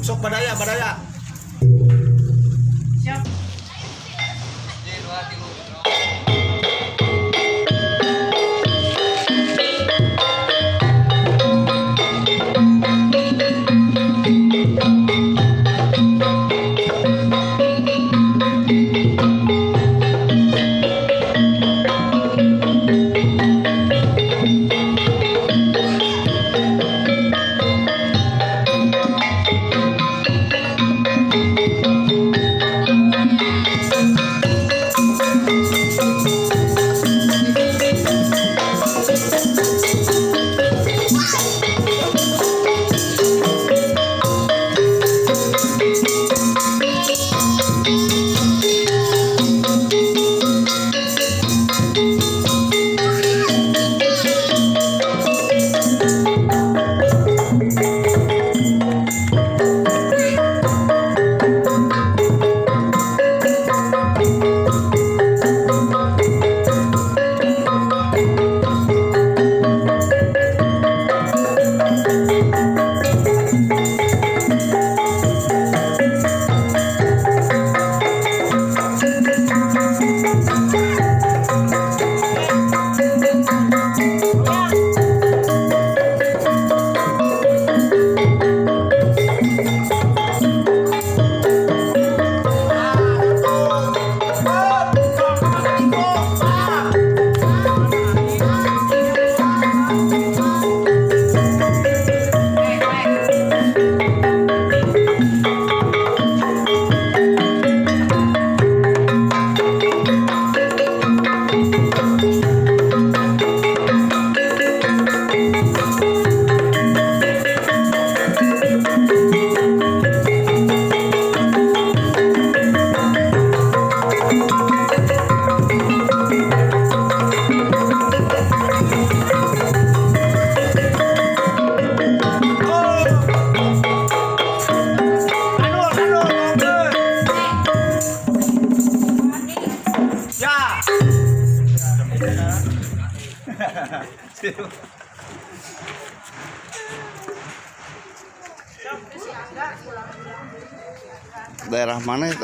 Sok badaya, badaya. Siap. Daerah mana itu?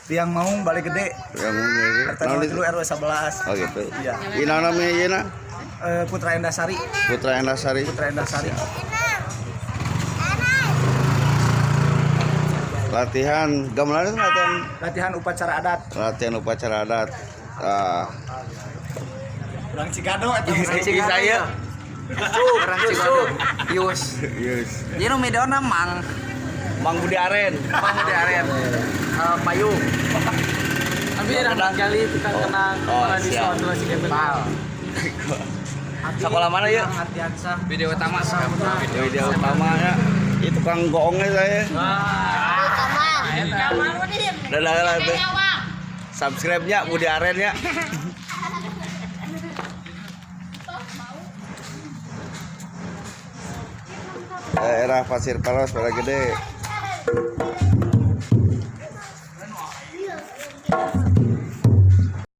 Tiang Maung Balik Gede. Tiang Maung Balik Gede. RT 03 RW 11. Oh gitu. Iya. Ini namanya Yena? Putra Endasari. Putra Endasari. Putra Endasari. Latihan gamelan itu latihan. Latihan upacara adat. Latihan upacara adat. Ah. Orang Cigado atau orang Cigado. Saya. Orang Cigado. Yus. Yus. Ieu nu midona Mang. Mang Budi Aren. Mang Budi Aren. Payu. Tapi ada kali tukang kenang kepala di sekolah si Kevin. Sekolah mana ya? Video utama. Video utama ya. Itu tukang goongnya saya. Dadah lah tuh. Subscribe-nya Budi Aren ya. Daerah Pasir Palas, Balik Gede.